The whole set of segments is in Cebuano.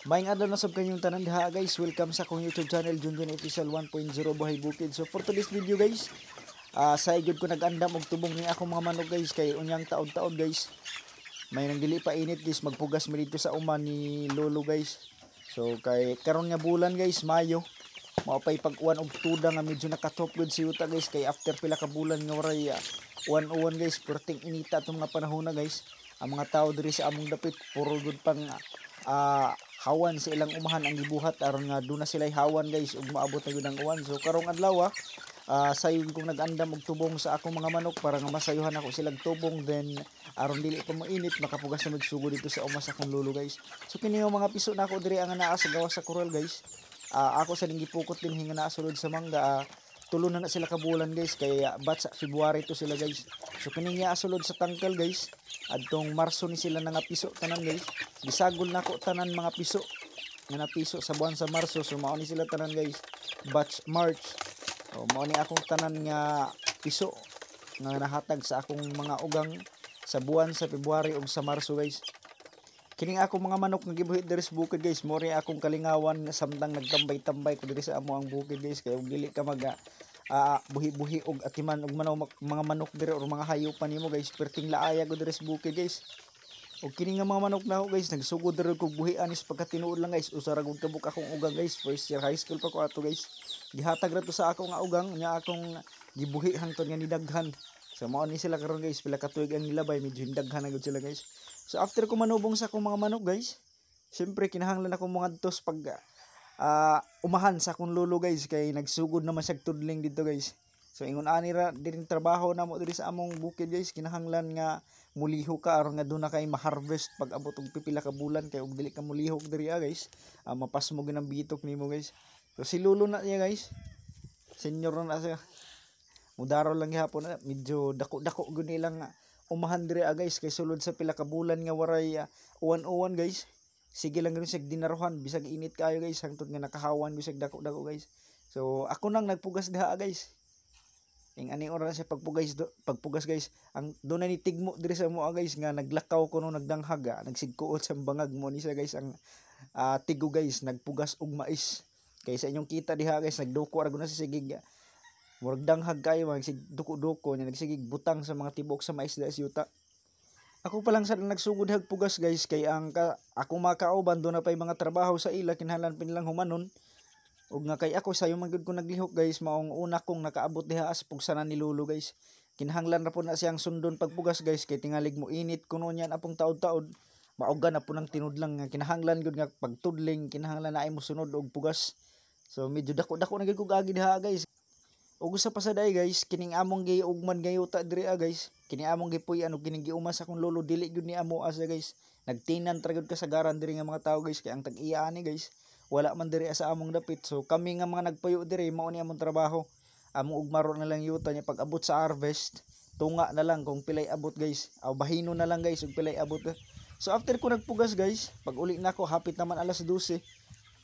Maayong adlaw na sab kanyong tanan diha, guys. Welcome sa akong YouTube channel, Junjun Official 1.0 Buhay Bukid. So for today's video, guys, sa ko nag-andam og tubong ni akong mga manok, guys, kay unyang taod-taod, guys. May nang dili pa init, guys, magpugas mi dito sa uma ni Lolo, guys. So kay karon nga bulan, guys, Mayo, mao pay pag-uwan og tuda nga medyo nakatop gud si yuta, guys, kay after pila ka bulan nga waray uwan-uwan, guys, perting inita atong mga panahon na, guys. Ang mga tao diri sa among dapit puro gud pang hawan sa ilang umahan ang gibuhat aron nga duna sila hawan, guys, ug maabot na gud ang uwan. So karong adlaw, sayon kong nag-andam og tubong sa akong mga manok para nga masayuhan ako silang tubong, then aron dili pa mainit makapugas na magsugod dito sa uma sa akong lolo, guys. So kini yung mga piso nako diri ang naa sa gawas sa coral, guys. Ako sa ning gipukot din nga naa sulod sa mangga, tulo na na sila ka bulan, guys, kay batch sa February to sila, guys. So kini nga sulod sa tangkal, guys, adtong Marso ni sila nga piso tanan, guys. Gisagol nako tanan mga piso nga napiso sa buwan sa Marso. So mao ni sila tanan, guys, batch March. O, mao ni akong tanan nga piso nga nahatag sa akong mga ugang sa buwan sa February ug sa Marso, guys. Kining akong mga manok nga gibuhi diri sa bukid, guys, mo rin akong kalingawan samtang nagtambay-tambay ko diri sa amo ang bukid, guys, kay ug dili ka mag buhi-buhi og atiman og manaw mga manok diri or mga hayop pa nimo, guys, perting laaya ko diri sa bukid, guys. Og kini nga mga manok nako, guys, nagsugod diri kog buhi anis pagkatinuod lang, guys. Usa ra gud kabuk akong ugang, guys, first year high school pa ko ato, guys. Gihatag ra to sa ako nga ugang nya akong gibuhi hangtod nga nidaghan. So mao ni sila karon, guys, pila ka tuig ang nilabay, medyo hindaghan na gud sila, guys. So after ko manubong sa akong mga manok, guys, syempre kinahanglan ako mangadtos pag umahan sa akong lolo, guys, kay nagsugod naman siya tudling dito, guys. So ingon ani ra diring trabaho namo diri sa among bukid, guys, kinahanglan nga mulihok ka aron nga duna kay ma-harvest pag abot og pipila ka bulan, kay og dili ka mulihok diri, guys, mapasmo gyud ang bitok nimo, guys. So si lolo na niya, guys, senior na siya. Mudaro lang gihapon na medyo dako-dako gud nilang umahan diri, guys, kay sulod sa pila ka bulan nga waray uwan-uwan, guys. Sige lang gud siya dinaruhan bisag init kayo, guys, hangtod nga nakahawan bisag dako-dako, guys. So ako nang nagpugas diha, guys. Ing ani oras siya pagpugas, guys, ang doon na ni tigmo diri sa mo, guys, nga naglakaw ko no nagdanghag, nagsigkuot sa bangag mo ni siya, guys, ang tigo, guys, nagpugas og mais. Kay sa inyong kita diha, guys, nagduko ra gud na siya sigig, murag danghag kayo, magsig duko-duko niya, nagsigig butang sa mga tibok sa mais diha sa yuta. Ako pa lang sa nagsugod hag pugas, guys, kay ang ako makauban do na pay mga trabaho sa ila, kinahanglan pa nilang humanon. Ug nga kay ako sayo man gud ko naglihok, guys, maong una kong nakaabot diha as pugsanan ni lolo, guys. Kinahanglan ra po na siyang sundon pagpugas, guys, kay tingalig mo init kuno niyan apong taod-taod, mauga na po ng tinudlang nga kinahanglan gud nga pagtudling kinahanglan na ay mo sunod og pugas. So medyo dako-dako na gud kog agi diha, guys. Ug usa pa sa day, guys, kining among giugman gayuta diri, guys. Kini among gipuy-an ug kining giuma sa akong lolo, dili gyud ni amo asa, guys. Nagtinan ra gyud kasagaran diri nga mga tawo, guys, kay ang tag-iya ani, guys, wala man diri sa among dapit. So kami nga mga nagpuyo diri mao ni among trabaho. Among ugmaro na lang yuta niya pag abot sa harvest, tunga na lang kung pilay abot, guys. Aw bahino na lang, guys, ug pilay abot. So after ko nagpugas, guys, pag uli nako hapit naman alas 12.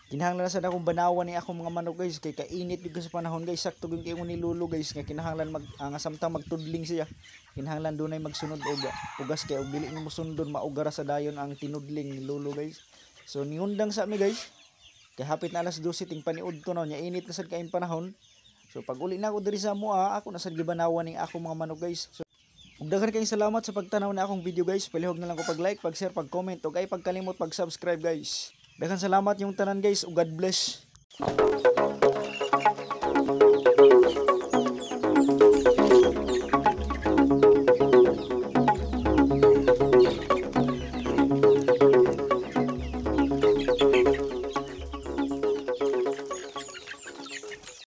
Kinahanglan na sad akong banawan ni akong mga manok, guys, kay kainit gyud sa panahon, guys. Sakto gyud kay ni lolo, guys, nga kinahanglan mag nga samtang magtudling siya, kinahanglan dunay magsunod og pugas, kay og dili mo sundon maugara sa dayon ang tinudling ni lolo, guys. So nihundang sa mi, guys, kay hapit na alas 12 ting paniud to na nya, init na sad kayong panahon. So pag uli na ako diri sa amoa, ako na sad gibanawan ning akong mga manok, guys. So ug daghan kayong salamat sa pagtanaw na akong video, guys. Palihog na lang ko pag like, pag share, pag comment ug ay pagkalimot pag subscribe, guys. Daghan salamat yung tanan, guys, ug God bless.